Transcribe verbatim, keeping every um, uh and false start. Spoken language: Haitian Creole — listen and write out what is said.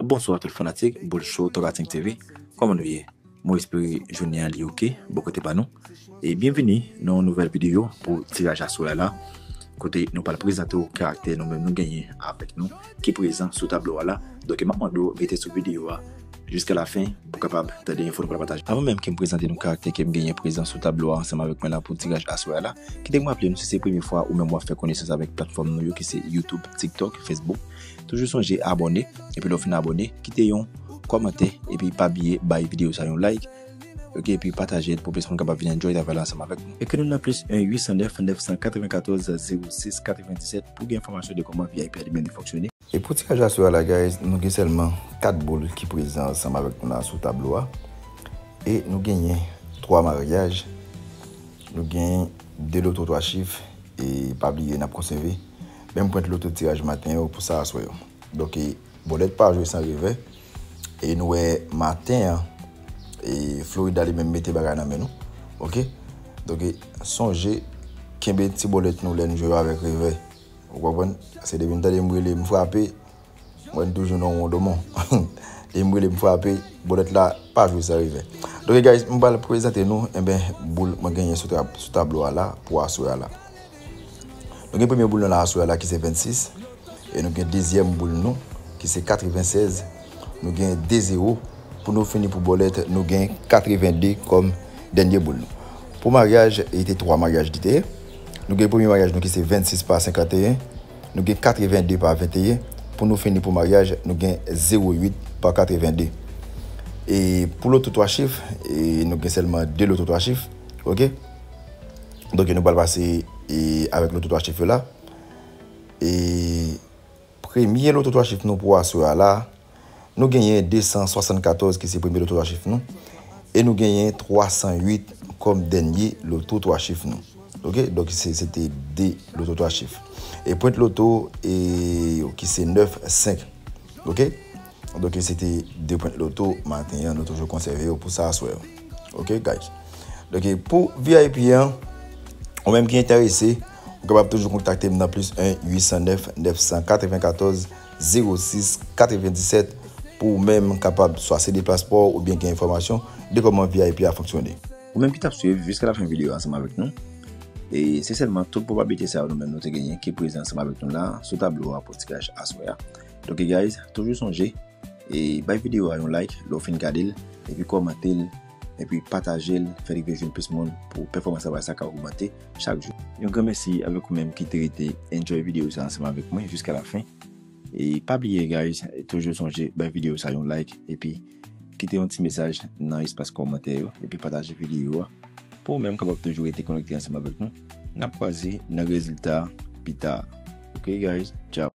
Bonswa tout fanatik Boul Show Tokating T V. Kòman nou ye? Mwen espere jounen an li oke bò kote pa nou. E byenvini nan yon nouvèl videyo pou tiraj aswè a la, kote nou pral prezante w karaktè nou menm nou genyen avèk nou ki prezan sou tablo a la. Donk m ap mande w rete sou videyo a jiska lafen pou kapab tande enfo nou pral pataje. Avan menm ke m prezante nou karaktè ke m genyen prezan sou tablo a ansanm avèk mwen la pou tiraj aswè a la, kite m raple nou, si se premye fwa ou menm w ap fè konesans avèk platfòm nou yo ki se YouTube, TikTok, Facebook, toujou sonje abòne. Epi lè w fin abòne, kite yon kòmantè epi pa bliye bay videyo sa yon like. Oke, epi pataje l pou plis moun kapab vin enjoy travay la ansanm avèk nou. Ekri nou nan plis en uit san nèf nèf san katrevenkatòz zewo sis katrevendisèt pou gen enfòmasyon de kòman V I P a li menm li fonksyone. E pou tiraj aswè a la, guys, nou gen sèlman kat boul ki prezan ansanm avèk nou la sou tablo a. E nou genyen twa maryaj, nou gen de loto twa chif, e pa bliye n ap konsève menm pwent loto tiraj maten yo pou sa aswè yo. Donk, e, bòlèt pa jwe san revè. E nou wè maten an, e Florida li menm mete bagay nan men nou. Oke? Donk, e, sonje kenbe ti bòlèt nou lè nou jwe yo avèk revè. Ou konprann? Se depi m tande m rele, m frape, mwen toujou nan wondomon. Depi m rele, m frape, bòlèt la pa jwe san revè. Donk, guys, m pral prezante nou, enben, boul mwen genyen sou tra-, sou tablo a la, pou aswè a la. Nou gen premye boul nou la aswè a la ki se vennsis. E nou gen dezyèm boul nou ki se katrevennsèz. Nou gen de zewo. Pou nou fini pou bòlèt, nou gen katrevende kòm dènye boul nou. Pou maryaj, e te twa maryaj li te ye. Nou gen premye maryaj nou ki se vennsis pa senkanteyen. Nou gen katrevende pa venteyen. Pou nou fini pou maryaj, nou gen zewo uit pa katrevende. E pou loto twa chif, e nou gen sèlman de loto twa chif. Oke? Donk, nou pral pase, e, avèk loto twa chif yo la. E premye loto twa chif nou pou aswè a la, nou genyen de san swasannkatòz ki se premye loto twa chif nou. E nou genyen twa san uit kòm dènye loto twa chif nou. Oke? Donk, se, se te de loto twa chif. E pwent loto, e, ki se nèf senk. Oke? Donk, se te de pwent loto maten an, nou toujou konsève yo pou sa aswè yo. Oke, guys? Donk, pou V I P an, ou menm ki enterese, ou kapab toujou kontakte m nan plis en uit san nèf nèf san katrevenkatòz zewo sis katrevendisèt pou ou menm kapab swa sede plas pa w oubyen gen enfòmasyon de kòman V I P a fonksyone. Ou menm ki t ap swiv jiska lafen videyo a ansanm avèk nou, e se sèlman tout pwobablite sa yo nou menm nou te genyen ki prezan ansanm avèk nou la sou tablo a pou tiraj aswè a. Donk, guys, toujou sonje, e bay videyo a yon like lè w fin gade l, epi kòmante l, epi pataje l, fè l rive jwenn plis moun pou pèfòmans travay sa ka ogmante chak jou. Yon gran mèsi avèk ou menm ki te rete enjoy videyo sa ansanm avèk mwen jiska lafen. E pa bliye, guys, toujou sonje bay videyo sa yon like, epi kite yon ti mesaj nan espas kòmantè yo, epi pataje videyo a pou ou menm kapab toujou rete konekte ansanm avèk nou. N ap kwaze nan rezilta pita. Oke, guys? Ciao.